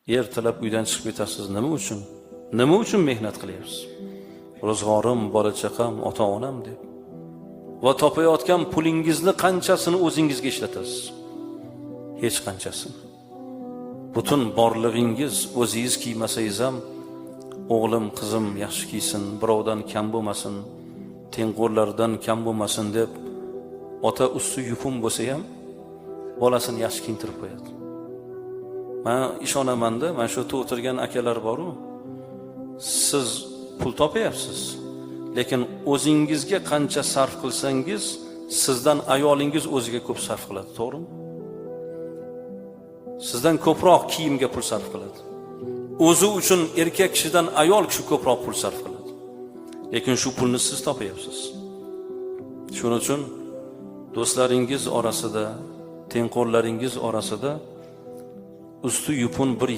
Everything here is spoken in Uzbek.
Ertalab uydan chiqib ketasiz, nima uchun? Nima uchun mehnat qilyapsiz? Ro'zg'orim, bola chaqam, ota onam deb. Va topayotgan pulingizni qanchasini o'zingizga ishlatasiz? Hech qanchasini. Butun borlig'ingiz, o'zingiz kiymasangiz ham, o'g'lim, qizim yaxshi kiysin, birovdan kam bo'lmasin, tengqurlaridan kam bo'lmasin deb, ota usti yupun bo'lsa ham, bolasini yaxshi kiyintirib qo'yadi. Man ishonamanda, mana shu yerda o'tirgan akalar boru, siz pul topyapsiz, lekin o'zingizga qancha sarf qilsangiz, sizdan ayolingiz o'ziga ko'p sarf qiladi, to'g'rimi? Sizdan ko'proq kiyimga pul sarf qiladi. O'zi uchun erkak kishidan ayol kishi ko'proq pul sarf qiladi. Lekin shu pulni siz topyapsiz. Shuning uchun do'stlaringiz orasida, tengqurlaringiz orasida usti yupun bir